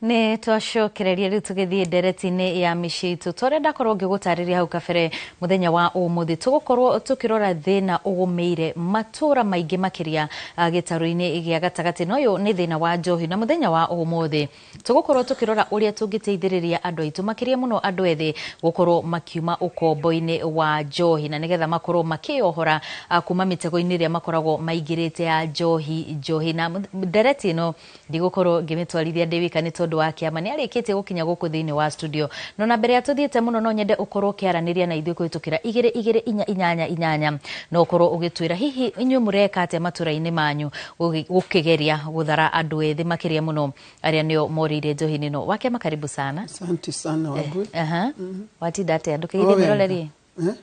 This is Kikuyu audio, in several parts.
Nĩ twacokereria rĩu tũgĩthiĩ ndereti-inĩ ya mĩciĩ itũ. Torĩa ndakorwo ngĩgũtarĩria hau kabere, mũthenya wa ũmũthĩ tũgũkorwo tũkĩrora thĩna ũgũmĩire matũra maingĩ makĩria gĩtarũ-inĩ gĩa gatagatĩ, na ũyũ nĩ thĩna wa njohi. Na mũthenya wa ũmũthĩ tũgũkorwo tũkĩrora ũrĩa tũngĩteithĩrĩria andũ aitũ, makĩria mũno andũ ethĩ, gũkorwo makiuma ũkombo-inĩ wa njohi, na nĩgetha makorwo makĩyohora kuma mĩtego-inĩ ĩrĩa makoragwo maingĩrĩte ya njohi. Na ndereti ĩno ndigũkorwo ngĩmĩtwarithia ndĩ wika nĩ tondũ wa kĩama nĩ arĩkĩtie gũkinya gũkũ thĩinĩ wa studio. No na mbere ya tũthiĩte mũno, no nyende ũkorwo ũkĩaranĩria na ithuĩ kũhĩtũkĩra 22488, no ũkorwo ũgĩtwĩra hihi inyuĩ mũreka atĩa matũra-inĩ manyu gũkĩgeria gũthara andũ ethĩ, makĩria mũno arĩa nĩo morĩire njohi-inĩ ĩno. Wakĩama, karibu sana. Asante sana, Wambui. Aha. Watinda atĩa? Ndũkĩgeithie mwĩroreri. Eh?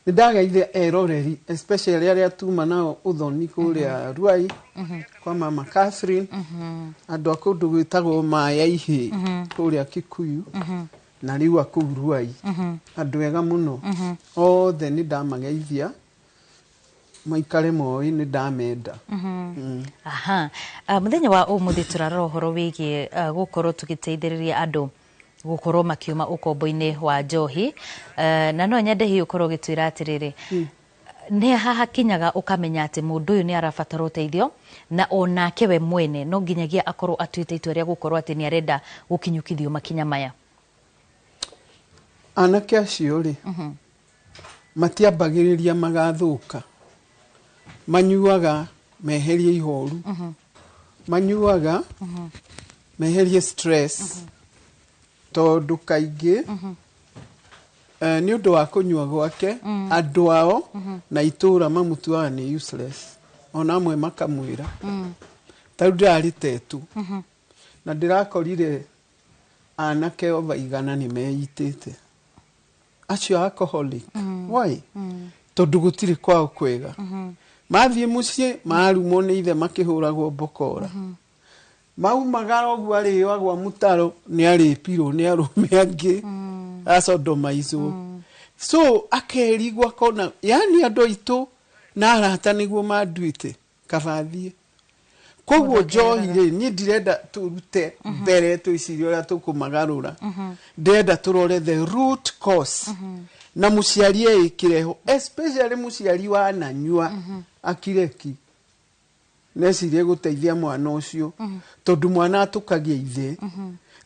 Nĩ ndageithia eroreri, especially arĩa tuma nao ũthoni kũrĩa Ruai kwa mama Catherine, andũ a kũndũ gwĩtagwo Maya Ihĩ kũrĩa Kikuyu, na rĩu a kũu Ruai, andũ ega mũno othe, nĩ ndamageithia, maikare moĩ nĩ ndamenda. Aha. Mũthenya wa ũmũthĩ tũrarora ũhoro wĩgiĩ gũkorwo tũgĩteithĩrĩria andũ gũkorwo makiuma ũkombo-inĩ wa njohi. Na no nyende hihi ũkorwo ũgĩtwĩra atĩrĩrĩ, nĩ hahakinyaga ũkamenya atĩ mũndũ ũyũ nĩ arabatara ũteithio, na onake we mwene no nginyagia akorwo atuĩte itua rĩa gũkorwo atĩ nĩ arenda gũkinyũkithio makinya maya? Anake acio rĩ, matiambagĩrĩria magathũka. Manyuaga meherie ihoru, manyuaga meherie stress, tondũ kaingĩ nĩ ũndũ wa kũnyua gwake, andũ ao na itũũra mamũtuaga nĩ useless, ona amwe makamwĩra. Ta rĩu ndĩrarĩ tetu na ndĩrakorire anake over 100 nĩ meitĩte, acio alcoholic. Why? Tondũ gũtirĩ kwao kwega. Mathiĩ mũciĩ marumwo nĩ ithe, makĩhũragwo mbokora, maumagara ũguo arĩagwa mũtaro, nĩ arĩpirwo nĩ arũme angĩ, asodomaizwo, so akerigwo, akona yani andũ aitũ na arata nĩguo manduĩte, kaba thiĩ. Koguo njohi rĩ, niĩ ndirenda tũrute mbere twĩcirie ũrĩa tũkũmagarũra, ndĩrenda tũrore the root cause, na mũciari eĩkĩre ho, especially mũciari wananyua akireki necirie gũteithia mwana ũcio, tondũ mwana atũkagia ithe.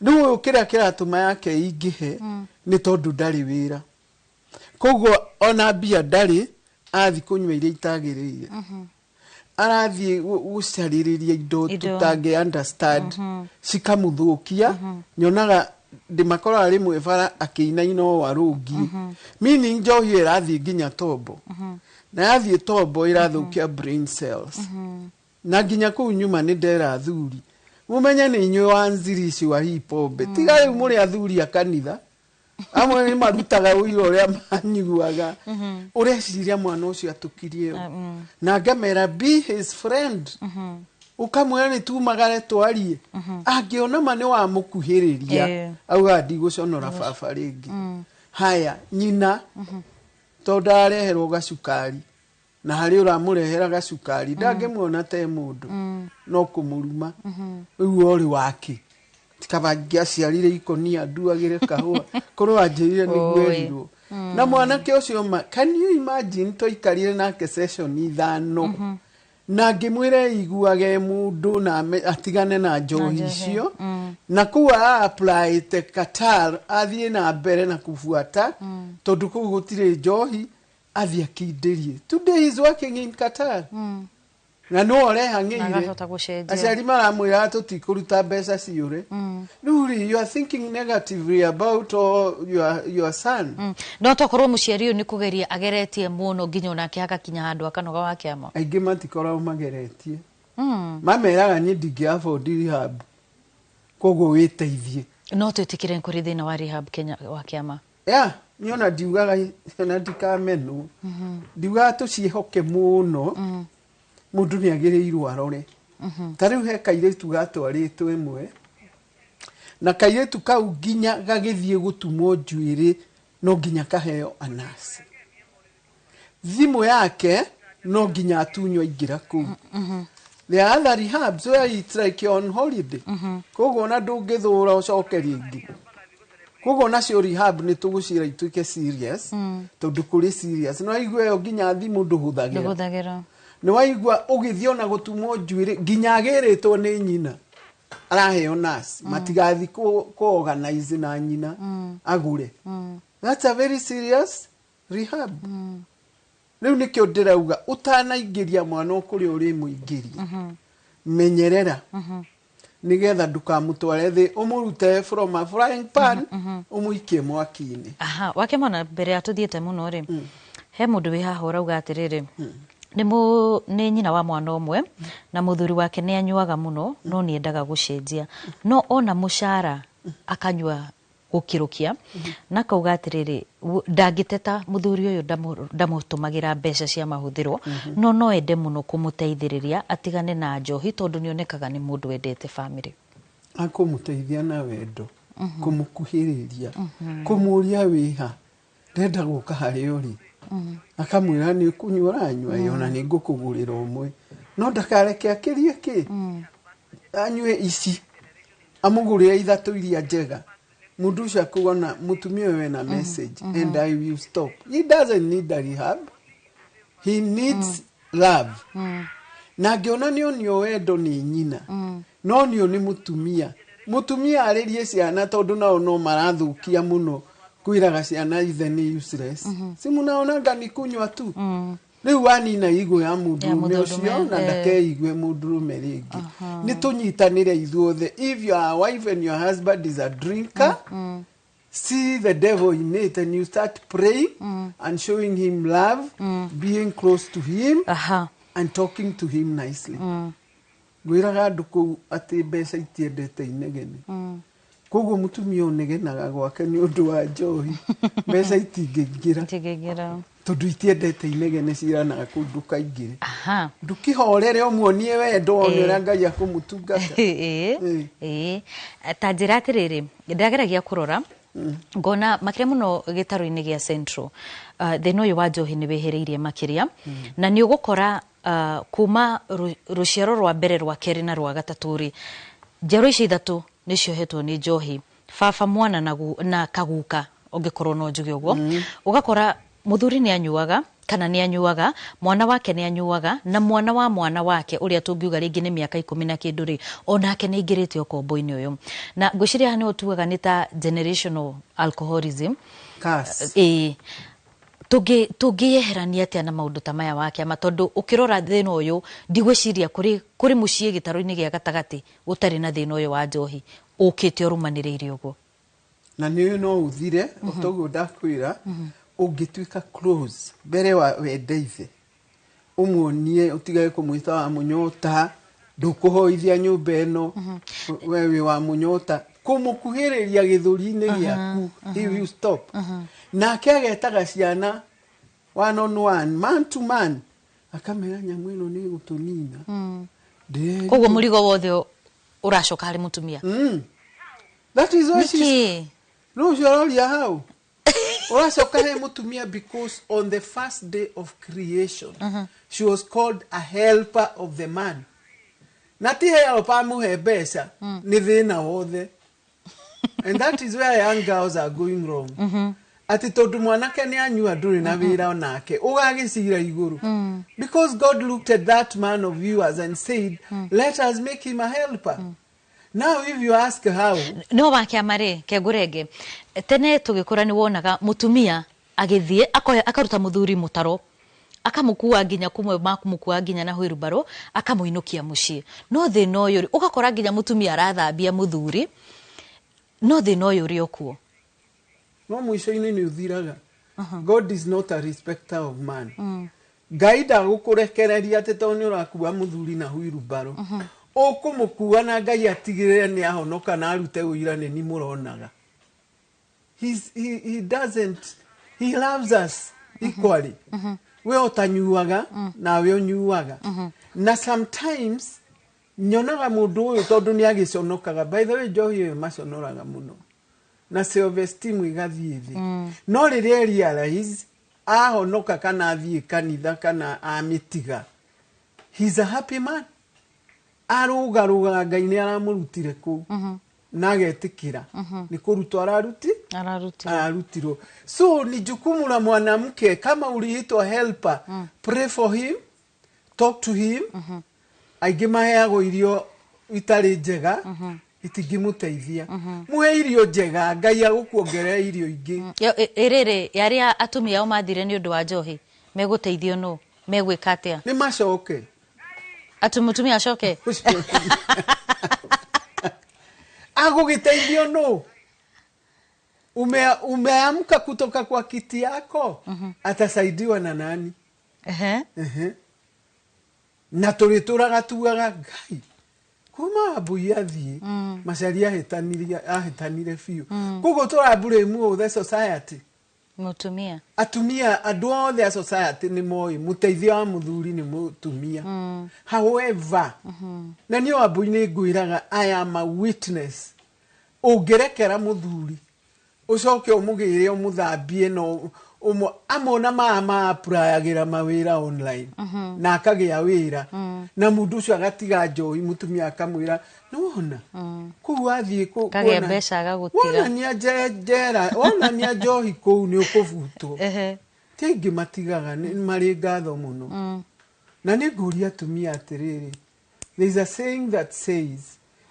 Rĩu ũyũ kĩrĩa kĩratũma yake ingĩhe nĩ tondũ ndarĩ wĩra, koguo ona mbia ndarĩ, athi kũnyua iria itagĩrĩire, arathiĩ gũcarĩrĩria indo Indo. Tũtangĩ understand cikamũthũkia. Nyonaga ndĩmakoraga rĩmwe bara akĩinaina o arũngiĩ, meaning njohi ĩyo ĩrathiĩ nginya tombo, na yathiĩ tombo ĩrathũkia brain cells. Na nginya kũu nyuma nĩ ndera athuri, mũmenye nĩ inyuĩ wanzirici wa hii pombe. Tiga rĩu mũrĩ athuri a kanitha, amwe nĩ marutaga ũira ũrĩa manyuaga. Ũreciria mwana ũcio atũkirie ũ? Na ngamera, be his friend, ũkamwĩra nĩ tumagare twarie, angĩona ma nĩ wamũkuhĩrĩria, auga ndigũconora baba rĩngĩ. Haya, nyina tondũ arareherwo gacukari, na harĩ ũramũrehera gacukari, ndangĩmuona te mũndũ, no kũmũruma. Rĩu orĩ wake tikaba ngĩaciarire ikonia nduagĩre kahũa, korwo wanjĩrire nĩguo. Oi. Erirwo na mwanake ũcio ma, can you imagine, tũikarire nake session 5 na ngĩmwĩra iguage mũndũ na atigane na njohi njohi. icio, na kũu a-applyĩte Qatar, athiĩ na mbere na kubuata, tondũ kũu gũtirĩ njohi, athiĩ akindĩrie. Today he is working in Qatar na no ũrehang'ĩire. Agahota gũcenjia. Aciari maramwĩra tũtikũruta mbeca ciũre. Rĩu rĩ, you are thinking negatively about all your son. No tokorwo mũciari ũyũ nĩ kũgeria ageretie mũno nginya onake hagakinya handũ akanoga wa kĩama. Aingĩ matikoragwo mageretie. Mameraga niĩ ndingĩ afford rehab, koguo wĩteithie. No twĩtĩkĩre kũrĩ thĩna wa rehab Kenya, wa kĩama? Ya niĩ ona ndiugaga, ona ndikamenwo, ndiugaga tũciĩhoke mũno. Mũndũ nĩ agĩrĩirwo arore. Ta rĩu he kairĩtu gatwarĩtwo ĩmwe, na kairĩtu kau nginya gagĩthiĩ gũtumwo njuĩrĩ no nginya kaheo anasi, thimũ yake no nginya atunywo aingĩra kũu. There are other rehabs where it's like you're on holiday. Koguo ona ndũngĩthũra ũcoke rĩngĩ. Koguo nacio rehab nĩ tũgũcira ituĩke serious, tondũ kũrĩ serious. Nĩ waigua ĩyo nginya thimũ ndũhũthagĩra. Ndũhũthagĩra. Nĩ waigua ũgĩthiĩ ona gũtumwo njuĩrĩ nginya agĩrĩtwo nĩ nyina araheo nurse, matigathi kũ organize na nyina agũre. That's a very serious rehab. Rĩu nĩkĩo ndĩrauga ũtanaingĩria mwana kũrĩa ũrĩmũingĩria, menyerera nĩgetha ndũkamũtware thĩ, ũmũrute from a frying pan ũmũikie mwaki-inĩ. Aha, wake mwana mbere ya tũthiĩte mũno rĩ, he mũndũ wĩ haha ũrauga atĩrĩrĩ, nĩ nyina wa mwana ũmwe na mũthuri wake nĩ anyuaga mũno, no nĩ endaga gũcenjia, no ona mũcara akanyua gũkĩrũkia, na akauga atĩrĩrĩ, ndangĩteta mũthuri ũyũ ndamũtũmagĩra mbeca cia mahũthĩro, no no ende mũno kũmũteithĩrĩria atigane na njohi tondũ nĩonekaga nĩ mũndũ wendete bamĩrĩ. Akũmũteithia na wendo, kũmũkuhĩrĩria, kũmũria wĩha, ndenda gũka harĩa ũrĩ, akamwĩra nĩ ũkũnyua ũranyua, ĩ ona nĩ ngũkũgũrĩra ũmwe, no ndakareke akĩrie kĩ anyue ici, amũgũrĩre ithatũ iria njega. Mũndũ ũcio akuona mũtumia ũyũ ena message and I will stop. He doesn't need a rehab, he needs love. Na angĩona nĩ onio wendo nĩ nyina, no nĩo nĩ mũtumia, mũtumia arĩrie ciana, tondũ nao no marathũkia mũno kwĩraga ciana ithe nĩ useless, si munaonanga ni kunywa tu. Rĩu wanina igũ ya mũndũrũme mũndũrũme, ũcio na ndakeigue mũndũrũme rĩngĩ. Nĩ tũnyitanĩre ithuothe. If your wife and your husband is a drinker, see the devil in it and you start praying and showing him love, being close to him and talking to him nicely. Ngwĩraga andũ kũu atĩ mbeca itiendete inegene. Koguo mũtumia ũnegenaga gwake nĩ ũndũ wa njohi, mbeca itingĩingĩra. Itingĩingĩra. Tondũ itiendete inegene, ciranaga kũu ndũkaingĩre. Ndũkĩhorere, ũmuonie wendo, one ũrĩa Ngai akũmũtungata. Ĩĩ. Ĩĩ, ta njĩra atĩrĩrĩ, ndageragia kũrora ngona makĩria mũno gĩtarũ-inĩ gĩa Central, thĩna ũyũ wa njohi nĩ wĩhĩrĩirie makĩria, na nĩ ũgũkora kuma rũciaro rwa mbere, rwa kerĩ na rwa gatatũ rĩ, njiaro ici ithatũ nĩ ciohetwo nĩ njohi, baba, mwana na kaguka, ũngĩkorwo no njuge ũguo. Ũgakora mũthuri nĩ anyuaga kana nĩ anyuaga, mwana wake nĩ anyuaga, na mwana wa mwana wake ũrĩa tũngiuga rĩngĩ nĩ mĩaka 10 na kĩndũ rĩ, onake nĩ aingĩrĩte ũkombo-inĩ ũyũ. Na ngwĩciria haha nĩho tugaga nĩ ta generational alcoholism. Curse. Ĩĩ, tũngĩyeherania atĩa na maũndũ ta maya wa kĩama? Tondũ ũkĩrora thĩna ũyũ, ndigwĩciria kũrĩ mũciĩ gĩtarũ-inĩ gĩa gatagatĩ gũtarĩ na thĩna ũyũ wa njohi ũkĩte ũrũmanĩrĩire ũguo. Na nĩ no ũthire o toguo ndakwĩra, ũngĩtuĩka close mbere wa wende ithe, ũmuonie, ũtigage kũmwĩta wa mũnyota, ndũkũhoithia nyũmba ĩno, we wĩ wa mũnyota, kũmũkuhĩrĩria gĩthũri-inĩ gĩaku, he will stop. Nake agetaga ciana one on one, man to man, akamera nyamũ ĩno nĩ ĩgũtũnina. Koguo mũrigo wothe ũracoka harĩ mũtumia. That is why she's Nĩkĩ? No ũcio ũroria hau ũracoka he mũtumia, because on the first day of creation she was called a helper of the man, na ti helper amũhe mbeca, nĩ thĩna wothe. And that is where young girls are going wrong, atĩ tondũ mwanake nĩ anyua, ndũrĩ na wĩra nake ũgagĩcira igũrũ, because God looked at that man of yours and said, "Let us make him a helper." Now if you ask how No wa kĩama rĩ, kengũrenge tene tũgĩkũra nĩ wonaga mũtumia agĩthiĩ akoya akaruta mũthuri mũtaro, akamũkua nginya kumwe makũmũkua nginya na hwĩrubaro, akamũinũkia mũciĩ. No thĩna ũyũ rĩ, ũgakora nginya mũtumia arathambia mũthuri, no thĩna ũyũ ũrĩ o kuo. No mũico-inĩ nĩ ũthiraga. God is not a respecter of man. Ngai ndagũkũrekereria atĩ tondũ nĩ ũrakua mũthuri na huirubaro ũkũmũkua, na Ngai atigĩrĩre nĩ ahonoka na arute ũira nĩ ni mũronaga. He doesn't, he loves us equally, we ũtanyuaga nawe ũnyuaga. Na sometimes nyonaga mũndũ ũyũ tondũ nĩ agĩconokaga. By the way, njohi ĩyo maconoraga mũno na self esteem ĩgathiĩ thĩ, no rĩrĩa realize ahonoka kana athiĩ kanitha kana amĩtiga, he's a happy man. Arũgarũgaga Ngai nĩ aramũrutire kũu na agetĩkĩra nĩ kũrutwo Ararutirwo. Ararutirwo. So ni jukumu la mwanamke, kama uliitwa helper, pray for him, talk to him. Aingĩ maheagwo irio itarĩ njega, itingĩmũteithia. Muhe irio njega, Ngai agũkuongerera irio ingĩ. Ĩrĩrĩ arĩa atumia ao mathire nĩ ũndũ wa njohi megũteithio nũ, megwĩka atĩa? Nĩ macoke. Ati mũtumia acoke? Ũcio agũgĩteithio nũ? Umeamka kutoka kwa kiti yako, atasaidiwa na nani? Ehe. Na tũrĩtũraga tugaga Ngai kuma Wambui athiĩ, Macharia ahĩtanire biũ. Koguo tũrablame the society. Mũtumia. Atumia, andũ othe a society nĩ moĩ mũteithia wa mũthuri nĩ mũtumia. However, na niĩ Wambui nĩ ngwĩraga, I am a witness, ũngĩrekera mũthuri ũcoke ũmũgĩre, ũmũthambie na amona maya ma-applyagĩra mawĩra online na akagĩa wĩra, na mũndũ ũcio agatiga njohi, mũtumia akamwĩra nĩwona kũu wathiĩ Kagĩa mbeca agagũtiga. Wonania njera, wonania njohi kũu nĩ ũkũbutwo. Ti aingĩ matigaga, nĩ marĩ ngatho mũno. Na nĩ ngũria atumia atĩrĩrĩ, there is a saying that says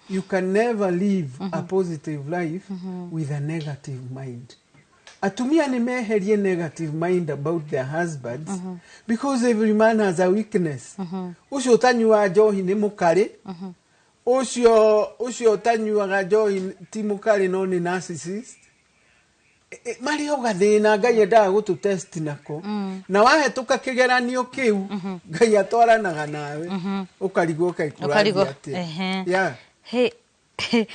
you can never live a positive life with a negative mind. Atumia nĩ meherie negative mind about their husbands, because every man has a weakness. Ũcio ũtanyuaga njohi nĩ mũkarĩ, ũcio ũtanyuaga njohi ti mũkarĩ no nĩ narcissist. Marĩ o gathĩna Ngai endaga gũtũ test nako, na wahetũka kĩgeranio kĩu, Ngai atwaranaga nawe, ũkarigwo kaĩ kũrathiĩ Ũkarigwo, atĩa. Ehe. He,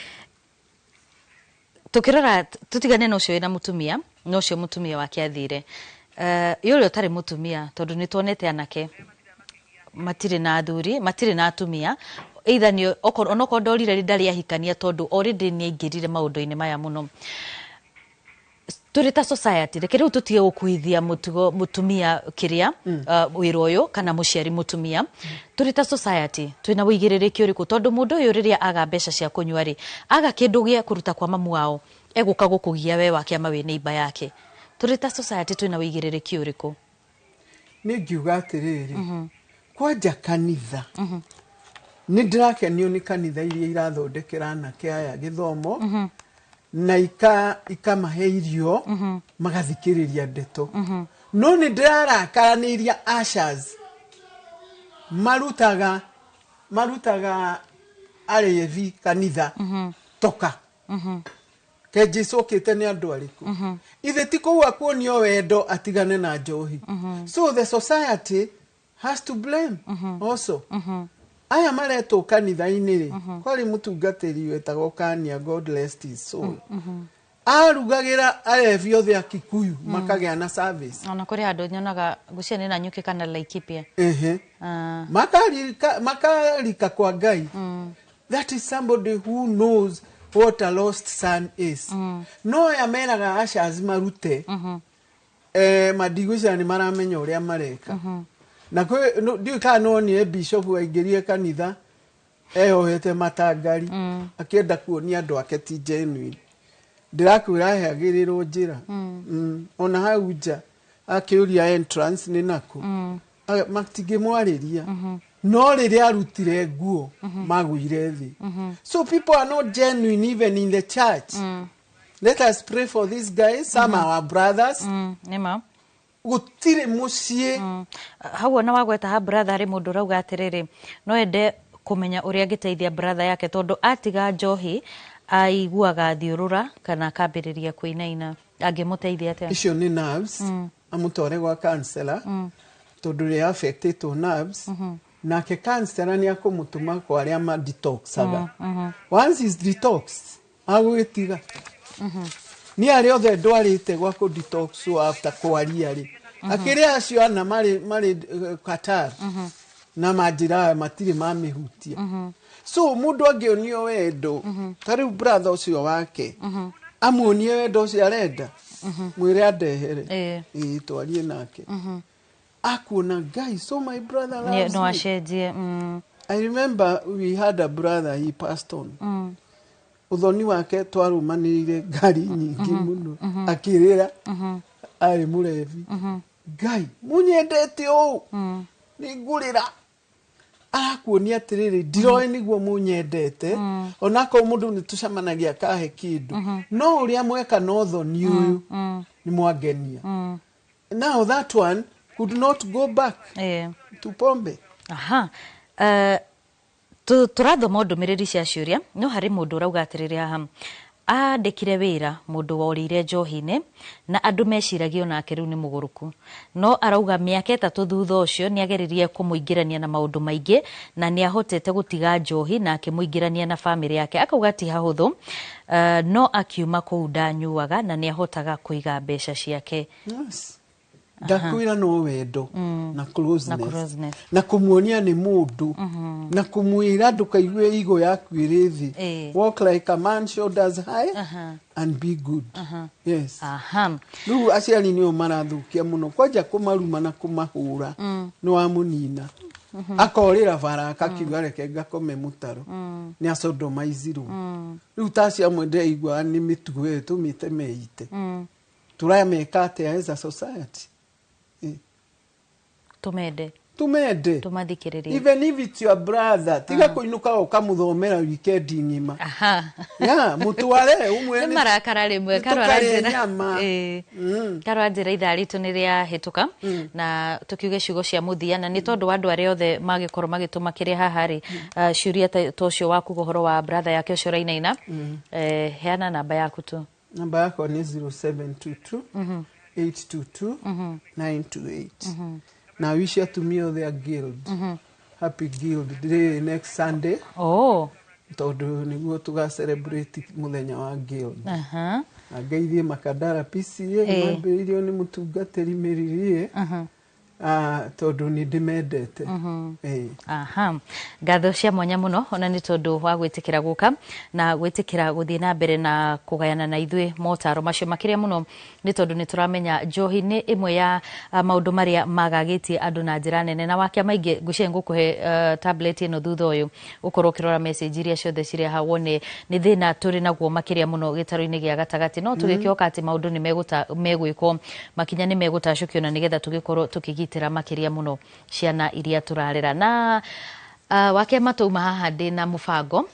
tukirora tutigane na ũcio wĩna mũtumia na ũcio mũtumia wake athire, ũrĩa ũtarĩ mũtumia, tondũ nĩ tuonete anake matirĩ na athuri, matirĩ na atumia, either nĩ okorwo onokorwo ndorire ndarĩ ahikania, tondũ already nĩ aingĩrire maũndũ-inĩ maya mũno. Tũrĩ ta society, reke rĩu tũtige gũkuithia mũtugo mũtumia kĩrĩa wĩra ũyũ kana mũciari mũtumia. Tũrĩ ta society twĩna ũigĩrĩrĩki ũrĩkũ? Tondũ mũndũ ũyũ rĩrĩa aga mbeca cia kũnyua rĩ, aga kĩndũ gĩa kũruta kwa mamu wao, egũka gũkũgia we wa kĩama wĩ neighbor yake. Tũrĩ ta society twĩna ũigĩrĩrĩki ũrĩkũ? Nĩ ngiuga atĩrĩrĩ, kwanja kanitha nĩ ndĩrakenio nĩ kanitha iria irathondekera anake aya gĩthomo na ikamahe irio, magathikĩrĩria ndeto. No nĩ ndĩrarakara nĩ iria ushers marutaga arevi kanitha toka ke Jesu okĩte nĩ andũ arĩkũ ithe ti kũu akuonio wendo atigane na njohi. So the society has to blame also aya maretwo kanitha-inĩ rĩ. Kwarĩ mũtungatĩri wetagwo Kania, God rest his soul, arugagĩra arevi othe a Kikuyu makagĩa na service. Ona kũrĩ handũ nyonaga ngũcia nĩ Nanyuki kana Laikipia. Ah. Makarika kwa Ngai. That is somebody who knows what a lost son is. No aya meraga ushers marute, mandigwĩciria nĩ maramenya ũrĩa mareka. Na ndiũĩ kana nonire bishop aingĩrire kanitha eyohete matangari akĩenda kuonia andũ ake ti genuine. Ndĩrakwĩra ahagĩrĩrwo njĩra. Ona hau nja akĩũria entrance nĩ nakũ, matingĩmwarĩria, no rĩrĩa arutire nguo magũire thĩ. So people are not genuine even in the church. Let us pray for these guys. Some are our brothers. Nĩ ma. Gũtirĩ mũciĩ. Hau ona wagweta ha brother, harĩ mũndũ ũrauga atĩrĩrĩ, no ende kũmenya ũrĩa angĩteithia brother yake, tondũ atiga njohi aiguaga thiũrũra kana akambĩrĩria kũinaina. Angĩmũteithia atĩa? Icio nĩ nerves. Amũtware gwa counselor, tondũ rĩ affectĩtwo nerves. Nake counselor nĩ akũmũtũma kwa arĩa ma detoxaga. Once is detoxed, agũgĩtiga. Niĩ arĩa othe ndwarĩte gwa kũ detox after kwaria rĩ, akĩrĩ acio ana marĩ Qatar na manjĩra matirĩ mamĩhutia. So mũndũ angĩonio wendo ta rĩu brother ũcio wake, amuonie wendo ũcio arenda, mwĩre andehere. Ĩĩ, twarie nake, akuona Ngai, so my brother loves no me. Acenjie. I remember we had a brother, he passed on. Ũthoni wake twarũmanĩrĩire ngari nyingĩ mũno akĩrĩra, arĩ mũrebi. Ngai mũnyendete ũũ, nĩ ngũrĩra. Arakuonia atĩrĩrĩ, ndiroĩ nĩguo mũnyendete, onakorwo mũndũ nĩ tũcemanagia akahe kĩndũ, no ũrĩa mweka na ũthoni ũyũ nĩ mwangenia. Now that one could not go back to pombe. Aha. Tũrathoma ndũmĩrĩri cia ciũria, no harĩ mũndũ ũrauga atĩrĩrĩ haha, andĩkire wĩra mũndũ worĩire njohi-inĩ na andũ meciragia onake rĩu nĩ mũgũrũku, no arauga mĩaka 3 thutha ũcio nĩ ageririe kũmũingĩrania na maũndũ maingĩ na nĩ ahotete gũtiga njohi na akĩmũingĩrania na bamĩrĩ yake. Akauga ti hahũthũ, no akiuma kũu ndanyuaga na nĩ ahotaga kũiga mbeca ciake. Yes. Ndakwĩra no wendo na closeness. Na closeness. Na kũmuonia nĩ mũndũ na kũmwĩra ndũkaigue igo yaku ĩrĩ thĩ. Walk like a man, shoulders high, and be good. Yes. Aha. Rĩu aciari nĩo marathũkia mũno, kwanja kũmaruma na kũmahũra nĩ wamũnina, akorĩra bara akakiuga reke ngakome mũtaro, nĩ asodomaizirwo. Rĩu ta acio amwe ndĩraigua nĩ mĩtugo ĩyo ĩtũmĩte meite. Tũrameka atĩa as a society? Tumende. Tumende. Tumathikĩrĩrie. Even if it's your brother, tiga kũinũka ũkamũthomera weekend ng'ima. Aha. Ya mũtware ũmwĩre nĩ marakara rĩmwe. Nĩ tũkarĩe nyama. Karora njĩra, ithaa ritũ nĩ rĩahĩtũka na tũkiuge ciugo cia mũthia, na nĩ tondũ wa andũ arĩa othe magĩkorwo magĩtũmakĩria haha rĩ, ciũria ta ũcio waku ũhoro wa brother yake ũcio ũrainaina, heana namba yaku tu. Namba yakwa nĩ 0722 822 928. Na wish atumia othe a guild happy Guild Day next Sunday, tondũ nĩguo tũga celebrate mũthenya wa guild. Na ngeithie Makadara PCA, mambĩrĩirio nĩ mũtungatĩri Mĩririe, tondũ nĩ ndĩmendete. Aha. Ngatho cia mwanya mũno ona nĩ tondũ wa gwĩtĩkĩra gũka na gwĩtĩkĩra gũthiĩ na mbere na kũgayana na ithuĩ motaro macio, makĩria mũno nĩ tondũ nĩ tũramenya njohi nĩ ĩmwe ya maũndũ marĩa magagĩtie andũ na njĩra nene. Na wakia maingĩ ngwĩciria ngũkũhe tablet ĩno thutha ũyũ ũkorwo ũkĩrora message iria ciothe cirĩ haha, wone nĩ thĩna tũrĩ naguo makĩria mũno gĩtarũ-inĩ gĩa gatagatĩ, no tũgĩkĩhoka atĩ maũndũ nĩ megwĩkwo, makinya nĩ megũtacũkio na nĩgetha tũgĩkorwo tũkĩgitĩra makĩria mũno ciana iria tũrarera. Na wakema twauma haha ndĩ na mũbango,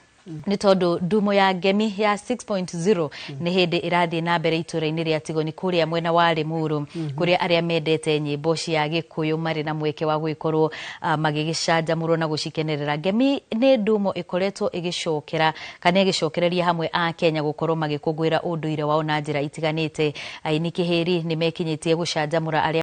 nĩ tondũ ndumo ya ngemi ya 6.0 nĩ hĩndĩ ĩrathiĩ na mbere itũra-inĩ rĩa Tigoni kũrĩa mwena wa Limuru, kũrĩa arĩa mendete nyĩmbo cia Gĩkũyũ marĩ na mweke wa gũgĩkorwo magĩgĩcanjamũrwo na gũcikenerera. Ngemi nĩ ndumo ĩkoretwo ĩgĩcokera kana ĩgĩcokereria hamwe a Kenya gũkorwo magĩkũngũĩra ũndũire wao na njĩra itiganĩte. Aini kĩhĩri nĩ mekinyĩtie gũcanjamũra arĩa